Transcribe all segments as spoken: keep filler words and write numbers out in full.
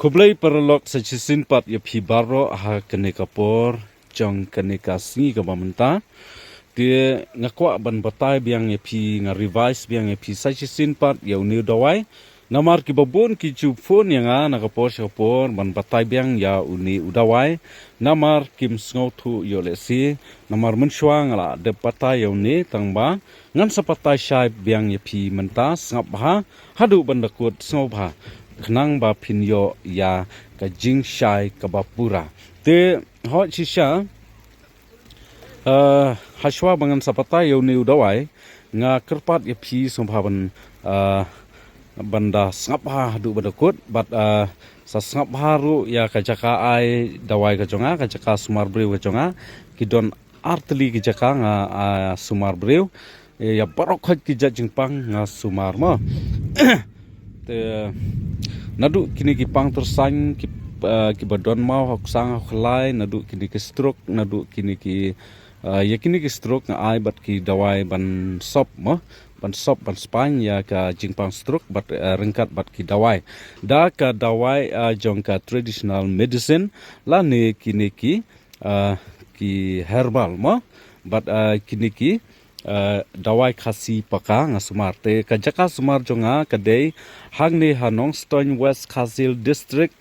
Khublei paralok sa shisien pat ïa phi baroh ha kane ka por jong kane ka sngi kaba mynta. Te nga kwah ban batai biang ïa phi, nga revise biang ïa phi sa shisien pat ïa une u dawai. Namar kiba bun ki ju phone ïa nga na ka por sha ka por ban batai biang ïa une u dawai. Namar kim sngewthuh ïoh lehse. Namar mynshuwa nga la dep batai ïa une, tang ba ngan sa batai shai biang ïa phi mynta, sngap bha haduh ban da kut, sngewbha khnang ba phin ïoh ïa ka jingshai kaba pura. Te hoi shisha, eh, hashwa ba ngan sa batai ïa une u dawai, nga kyrpad ïa phi sngewbha ban, eh, ban da sngap bha haduh ban da kut, bad, eh, sa sngap bha ruh ïa ka jaka ai dawai ka jong nga, ka jaka sumar briew ka jong nga. Ki don artylli ki jaka nga, ah, sumar briew. Eh, ïa baroh khoit ki jait jingpang nga sumar mo. Te naduh kine ki pang tyrsain, ki, ah, kiba don maw ha u ksang ha u khlai, naduh kine ki stroke, naduh kine ki, ah, ïa kine ki stroke nga ai bad ki dawai ban sop mo, ban sop, ban spaiñ ïa ka jingpang stroke bad, ah, ryngkat bad ki dawai. Da ka dawai, ah, jong ka traditional medicine lane kine ki, ah, ki herbal mo, bad, ah, kine ki, ah, dawai Khasi paka nga sumar. Te ka jaka sumar jong nga ka dei hangne ha Nongstoiñ, West Khasi Hills District,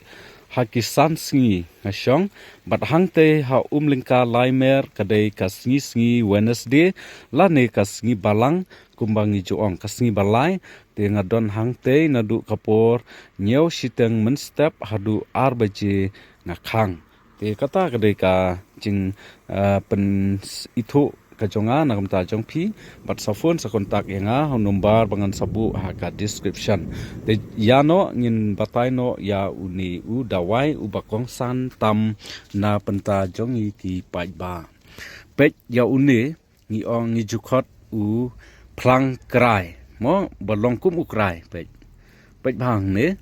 ha ki san sngi nga shong. Bad hangtei ha Umlyngka Laimer ka dei ka sngi, sngi Wednesday lane ka sngi Balang, kumba ngi ju ong ka sngi Balai. Te nga don hangtei naduh ka por hynñiew shiteng mynstep haduh ar baje nga khang. Te kata ka dei ka jing, ah, pynithuh ka jong nga na ka bynta jong phi, bad sa phone sa contact ïa nga ha u number ba ngan sa buh ha ka description. Te ïa noh ngin batai noh ïa une u dawai uba kongsan tam na bynta jong ngi ki paidbah. Peit ïa une, ngi ong, ngi ju khot u phlang krai mo, ba long kum u krai. Peit, peit bha hangne,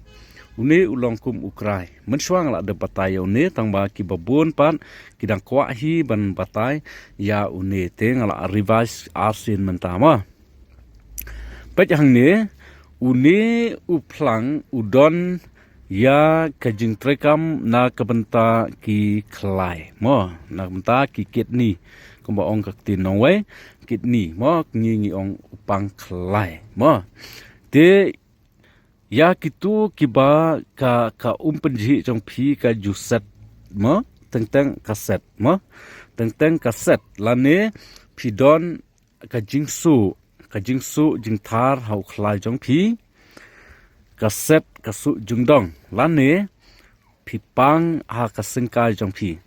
une u long kum u krai. Mynshuwa nga la dep batai ïa une, tang ba kiba bun pat ki dang kwah hi ban batai ïa une. Te nga la revise arsien mynta mo. Peit hangne, une u phlang u don ïa ka jingtreikam na ka bynta ki khlai mo, na ka bynta ki kidney, kumba ong ka ktien nongwei, kidney mo, ngi, ngi ong u pang khlai mo. Te ïa kito kiba ka, ka um pynjhieh jong phi ka ju set mo, teng teng ka set mo, teng teng ka set, lane phi don ka jingsuh, ka jingsuh jingthar ha u khlai jong phi, ka set ka suh jingdong, lane phi pang ha ka syngkai jong phi.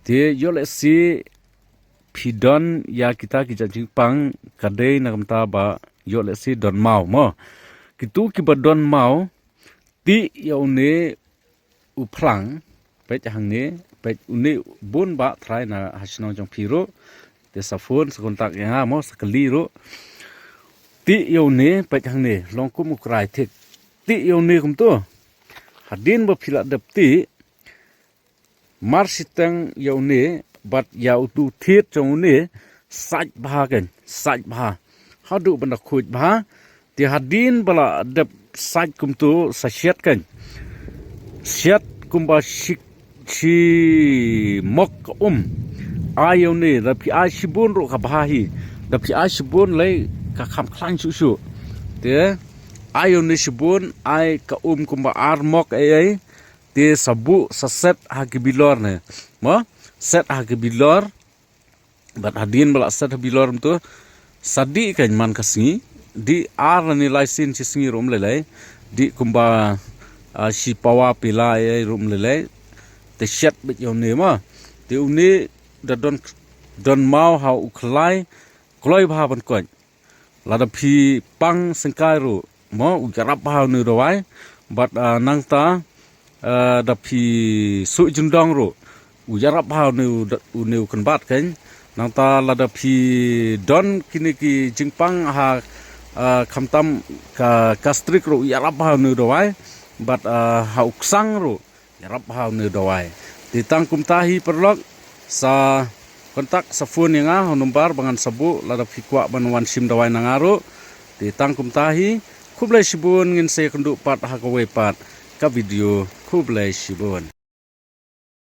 Te ïoh lehse phi don ïa kita ki jait jingpang, ka dei na ka bynta ba ïoh lehse don maw mo. Kito kiba don maw, tih ïa une u phlang, peit hangne, peit une, bun bah trai na ha shnong jong phi ruh. Te sa phone sa contact ïa nga mo, sa kylli ruh. Tih ïa une, peit hangne, long kum u krai thik. Tih ïa une kumto. Hadien ba phi la dep tih, mar shiteng ïa une bad ïa utu thied jong une, sait bha kein, sait bha. Haduh ban da khuid bha. Te hadien ba la dep sait kumto, sa shet kein, shet kumba shi, shi mok ka um. Ai ïa une, da phi ai shibun ruh ka bha hi. Da phi ai shibun lei ka kham khlaiñ shuh shuh. Te ai ïa une shibun, ai ka um kumba ar mok ei ei. Te sa buh, sa set ha ki bilor ne mo, set ha ki bilor. Bad hadien ba la set ha bilor kumto, sa dih kein man ka sngi, dih ar lane lai sien shi sngi ruh ym lei lei, dih kumba, ah, shi pawa pela ei ei ruh ym lei lei. Te shet beit ïa une mo. Te une da don, don maw ha u khlai, kloi bha ban koit. Lada phi pang syngkai ruh mo, u ïarap bha une u dawai. Bad, ah, nangta, ah, da phi suh jingdong ruh, u ïarap bha une u da-, une u kynbat kein. Nangta lada phi don kine ki jingpang ha, ah, khamtam ka gastric ruh, u ïarap bha une u dawai. Bad, ah, ha u ksang ruh ïarap bha une u dawai. Te tang kumta hi paralok, sa contact, sa phone ïa nga ha u number ba ngan sa buh lada phi kwah ban wan shim dawai na nga ruh. Te tang kumta hi, khublei shibun, ngin sa ïakynduh pat ha kawei pat ka video. Khublei shibun.